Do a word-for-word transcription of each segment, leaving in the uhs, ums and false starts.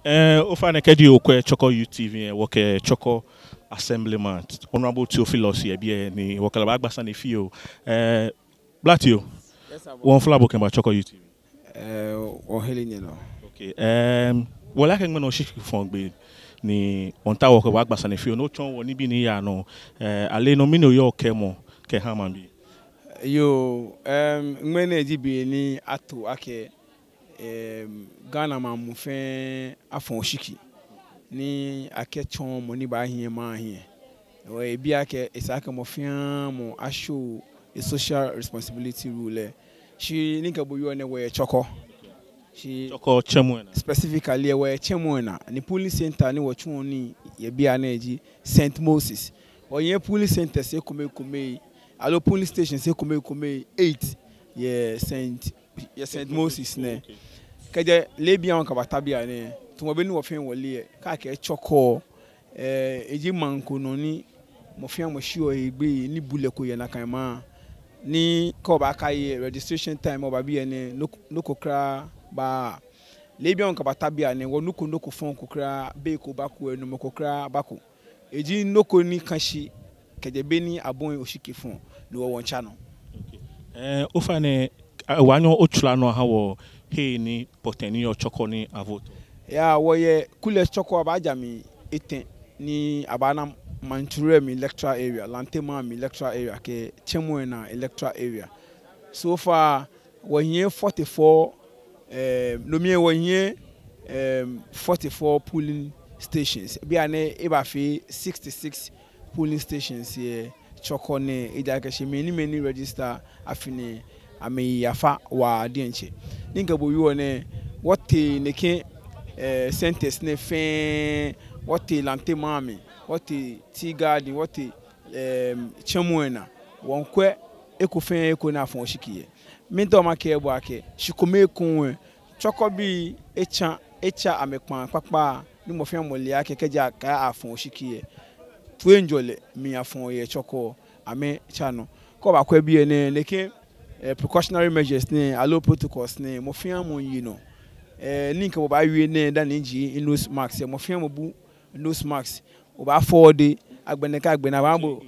Ɛɛ, ofainɛ kɛji okwɛ Chorkor Youth T V lɛ, wɔkɛ Chorkor Assemblyman Honorable Theophilus yɛ biɛ ni wɔkɛ lɛ baagba sane fioo. Ɛɛ, Blatio, wɔmiifɔ̃ bo kɛmiiba Chorkor Youth T V. Ɛɛ, wɔhereɔ nyɛ nɔ. Okay. Ɛɛ, wɔle akɛ ŋmɛnɛ oshikifɔɔ gbi ni wɔmiitao wɔkɛ bo agba sane fioo ni otsɔɔ wɔ nibii ni yaa nɔ. Ɛɛ, ale nɔ mɛni oyɔɔ kɛɛmɔ kɛha maŋbii? Yoo, ɛɛ, ŋmɛnɛ ji be ni ato akɛ, ɛɛ, Ghana maŋ muu fɛɛ afɔ̃ oshiki ni akɛtsɔɔ mɔ ni baahiɛ maŋ hiɛ. Hewɔ ebi akɛ, esa akɛ mɔ fɛɛ mɔ ashow e social responsibility role lɛ. Shi ni mikɛ bo wieɔ nɛɛ wɔyɛ Chorkor. Shi Chorkor Chemuenaa. Specifically, wɔyɛ Chemuenaa. Ni polling centre ni wɔtsuɔ nii yɛ biɛ nɛɛ ji Saint Moses. Wɔyɛ polling centres ekomekome, aloo polling stations ekomekome, eight yɛ Saint, yɛ Saint Moses nɛɛ. Okay. Kɛjɛ leebi aahu kɛbata biɛ nɛɛ, tamɔ bɔ ni wɔ fɛɛ wɔle lɛ, kɛ akɛɛ Chorkor, ɛɛ, eji maŋ ko nɔ ni mɔ fɛɛ mɔ sheɔ ehe gbeyei ni bulɛ ko yɛ nakai maŋ. Ni kɛ obaakɛɛ registration time oba biɛ nɛɛ, nɔ ko, nɔ ko kwraa baaa. Leebi aahu kɛbata biɛ nɛɛ, wɔnuko nɔ ko fɔŋ ko kwraa, bei ko bako, enumɔ ko kwraa bako. Eji nɔ ko ni kã shi kɛjɛ be ni abɔi oshikifɔɔ ni wɔ wɔmiitsa nɔ. Okay. Ɛɛ, ofainɛ, ɛɛ, obaanyɛ otswa nɔ oha wɔ hei ni pɔtɛɛ ni yɔɔ Chorkor ni avoteɔ? Yaa, wɔyɛ kulɛ Chorkor abaaja mli etɛ ni abaana Mantsuru mli electoral area, Lante maŋ mli electoral area kɛ Chemuenaa electoral area. So far, wɔhiɛ forty-four, ɛɛ, no mli lɛ wɔhiɛ, ɛɛ, forty-four polling stations. Biɛ nɛɛ ebafee sixty-six polling stations yɛ Chorkor nɛɛ, ejaakɛ shi mɛi ni, mɛi ni register afi nɛɛ amɛyi yafa waa diɛŋtsɛ. Ni mikɛ bo wieɔ nɛɛ, wɔtee nɛkɛ, ɛɛ, centres nɛɛ fɛɛ, wɔtee Lante maŋ mli, wɔtee Tea Garden, wɔtee, ɛɛ, Chemuenaa, wɔmiikwɛ eko fɛɛ eko ni afɔ̃ oshiki yɛ. Miitao makɛɛ bo akɛ, shikome ekoŋŋ lɛ, Chorkorbii etsa, etsa amɛkpãa kpakpa ni mɔ fɛɛ mɔ le akɛ kɛji akɛɛ afɔ̃ oshiki lɛ, toiŋjɔlɛ mli afɔ̃ɔ yɛ Chorkor, amɛtsa nɔ. Kɛ obakwɛ biɛ nɛɛ, nɛkɛ, ɛɛ, precautionary measures nɛɛ, aloo protocols nɛɛ, mɔ fɛɛ mɔ ye nɔ. Ɛɛ, ni mikɛ bo baawie nɛɛ dani mijie nose mask lɛ, mɔ fɛɛ mɔ bu nose mask. Obaafɔ odɛŋ, agbɛnɛ kɛ agbɛnɛ abaaha bo,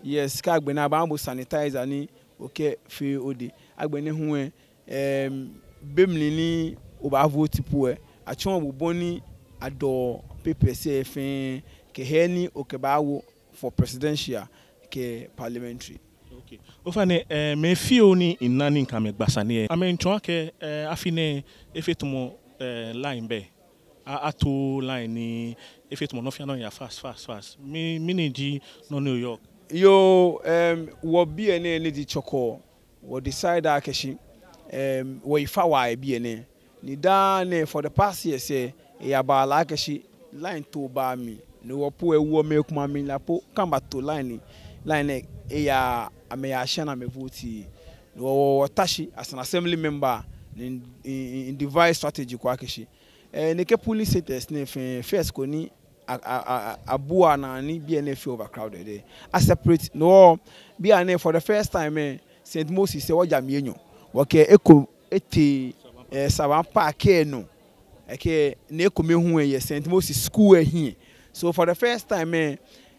yes, kɛ agbɛnɛ abaaha bo sanitizer ni okɛfee odɛŋ. Agbɛnɛ hu lɛ, ɛɛ, be mli ni obaavote po lɛ, atsɔɔ bo bɔ ni adɔɔ papers lɛ fɛɛ kɛ he ni okɛbaawo for presidential kɛ parliamentary. Okay. Ofainɛ, ɛɛ, mɛi fioo ni mina ni mikɛ amɛ gba sane lɛ, amɛmiitsɔɔ akɛ, ɛɛ, afi nɛɛ efee tamɔ, ɛɛ, line bɛ. A, ato line ni efee tamɔ nɔ fɛɛ nɔ yaa fast, fast, fast. Mɛni, mɛni ji nɔ ni oyɔɔ? Yoo, ɛɛ, wɔ biɛ nɛɛ ni ji Chorkor, wɔ decide akɛ shi, ɛɛ, wɔyi fa waa yɛ biɛ nɛɛ. Ni daa nɛɛ for the past years lɛ, eyabaa lɛ akɛ shi line too baa mli. Ni wɔ po lɛ, wɔmɛi komɛi amli la po, kɛ abato line, line lɛ, eyaa, amɛyaa shia ni amɛvote. Ni wɔ, wɔ, wɔta shi as an assembly member, ni mi, mi, mi, mi devise strategy ko akɛ shi, ɛɛ, nɛkɛ polling centres nɛɛ fɛɛ, first koni a, a, a, a, abua naa ni biɛ nɛɛ afee overcrowded lɛ, a separate. No, biɛ nɛɛ for the first time lɛ, Saint Moses lɛ wɔja mli enyɔ. Wɔkɛ eko etee, ɛɛ, Saban Park lɛ nɔ. Ekɛ, ni ekome hu lɛ yɛ Saint Moses school lɛ hiɛ. So for the first time lɛ,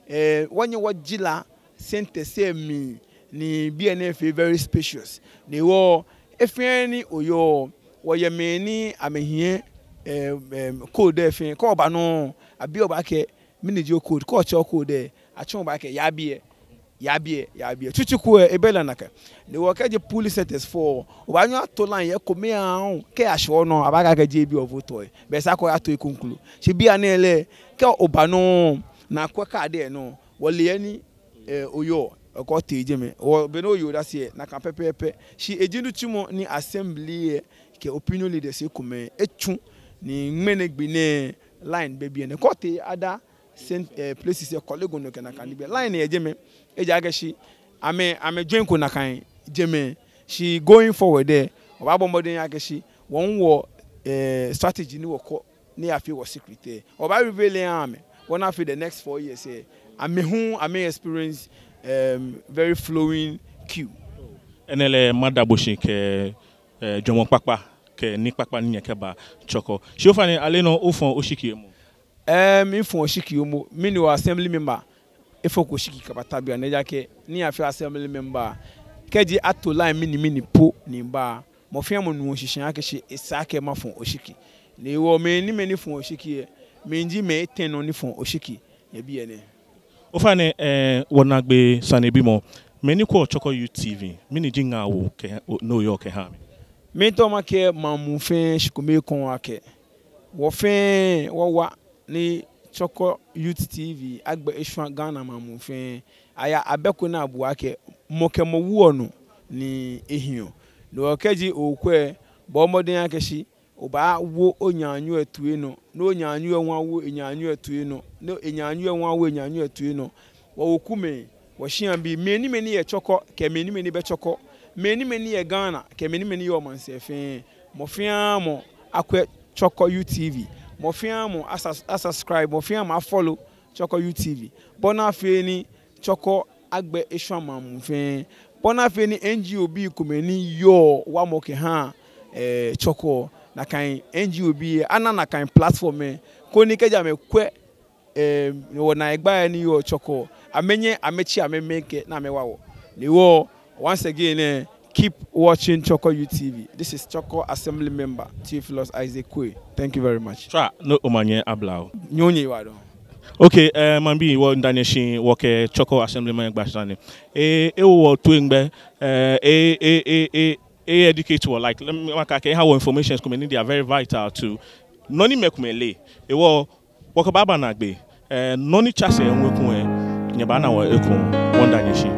ɛɛ, wɔnyɛ wɔjie la centres lɛ mli, ni biɛ nɛɛ fee very spacious. Ni wɔ, he fɛɛ ni oyɔɔ, wɔyɛ mɛi ni amɛhiɛ, ɛɛ, ɛɛ, code lɛ fɛɛ. Kɛ oba nɔ, abiɔ bo akɛ, mɛni ji o code? Kɛ otsɛ o code lɛ, atsɔɔ bo akɛ, yaa biɛ, yaa biɛ, yaa biɛ. Tsutsu ko lɛ, ebɛ lɛ nakai. Ni wɔ kɛji polling centres fɔ, obaanyɛ oto line yɛ ekomɛi aahu, kɛ ashɛ onɔ, abaakɛɛ akɛ jeee biɛ ovoteɔ lɛ. Belɛ esa akɛ oyato he kroko. Shi biɛ nɛɛ lɛ, kɛ oba nɔ, ni akwɛ card lɛ nɔ, wɔle he ni, ɛɛ, oyɔɔ, okɔ tee jɛmɛ. Wɔ, be ni oye odase lɛ, nakai pɛpɛɛpɛ. Shi eji nitsumɔ ni assembly lɛ kɛ opinion leaders ekomɛi etsu, ni ŋmɛnɛ gbi nɛɛ line bɛ biɛ nɛɛ. Kɛ otee other cent-, ɛɛ, places lɛ, Korle Gonno kɛ nakai nibii lɛ, line yɛ jɛmɛ. Ejaakɛ shi amɛ, amɛjoinko nakai jɛmɛ. Shi going forward lɛ, wɔbaabɔ mɔdɛŋ akɛ shi wɔŋ wɔ, ɛɛ, strategy ni wɔkɔ ni afee wɔ secret lɛ, wɔbaa reveal lɛ aha amɛ. Wɔna afee the next four years lɛ, amɛ hu amɛ experience, ɛɛ, very flowing queue. Enɛ lɛ mada bo shi kɛ, ɛɛ, jwɛŋmɔ kpakpa kɛ nii kpakpa ni nyɛkɛba Chorkor. Shi ofainɛ, ale nɔ ofɔ̃ oshiki momo? Ɛɛ, mifɔ̃ oshiki momo. Mi ni wɔ assembly member, efɔko oshiki kɛbata bianɛ, ejaakɛ ni afee assembly member, kɛji ato line mɛni mɛni po ni mba, mɔ fɛɛ mɔ nuɔ shishi akɛ shi esa akɛ mafɔ̃ oshiki. Ni wɔ mɛi ni mɛi ni fɔ̃ oshiki lɛ, mɛi ji mɛi etɛ nɔ ni fɔ̃ oshiki yɛ biɛ nɛɛ. Ofainɛ, ɛɛ, wɔnaagbee sanebimɔ, mɛi ni kwɛɔ Chorkor Youth T V, mɛni ji ŋaawoo kɛ, o, ni oyɔɔ kɛha amɛ? Miitao makɛɛ maŋ muu fɛɛ shikome ekoŋŋ akɛ, wɔ fɛɛ wɔwa ni Chorkor Youth T V agbɛ eshwã Ghana maŋ muu fɛɛ. Aya abɛ ko ni abuɔ akɛ mɔ kɛ mɔ wuɔ nɔ ni ehiɔ. No hewɔ kɛji okwɛ, bɔɔ mɔdɛŋ akɛ shi obaawo onaanyo lɛ toi nɔ, ni onaanyo lɛ hu awo enaanyo lɛ toi nɔ, ni enaanyo lɛ hu awo enaanyo lɛ toi nɔ. Wɔwekumɛi, wɔshĩabii, mɛi ni mɛi ni yɛ Chorkor kɛ mɛi ni mɛi ni bɛ Chorkor, mɛi ni mɛi ni yɛ Ghana kɛ mɛi ni mɛi ni yɔɔ maŋsɛɛ fɛɛ, mɔ fɛɛ mɔ akwɛ Chorkor Youth T V, mɔ fɛɛ mɔ asus-, asubscribe, mɔ fɛɛ mɔ afollow Chorkor Youth T V, bɔ ni afee ni Chorkor agbɛ eshwã maŋ muu fɛɛ, bɔ ni afee ni N G O bii komɛi ni yɔɔ wamɔ kɛha, ɛɛ, Chorkor, nakai N G O bii lɛ ana nakai platform lɛ, koni kɛji amɛkwɛ, ɛɛ, wɔnaagbai ni yɔɔ Chorkor, amɛnyɛ amɛtsi amɛmɛi kɛ ni amɛwa wɔ. Ni wɔ, once again, ɛɛ, keep watching Chorkor Youth T V. This is Chorkor Assembly Member Theophilus Isaac Quaye. Thank you very much. Tswa, no omanye abla o. Nyɛ hu nyɛyiwaladɔŋŋ. Okay, ɛɛ, maŋbii, wɔmiida nyɛ shi, wɔkɛ Chorkor Assembly member gba sane. Ɛɛ, ewo wɔ toiŋ gbɛ, ɛɛ, e, e, e, e, e educate wɔ, like, lem-, makɛɛ akɛ eha wɔ informations komɛi ni they are very vital to nɔ ni mɛi komɛi leee. Hewɔ, wɔkɛbaaba naagbee, ɛɛ, nɔ ni tsa sɛɛ ŋwɛi ko lɛ, nyɛbaana wɔ ekoŋŋ, wɔmiida nyɛ shi.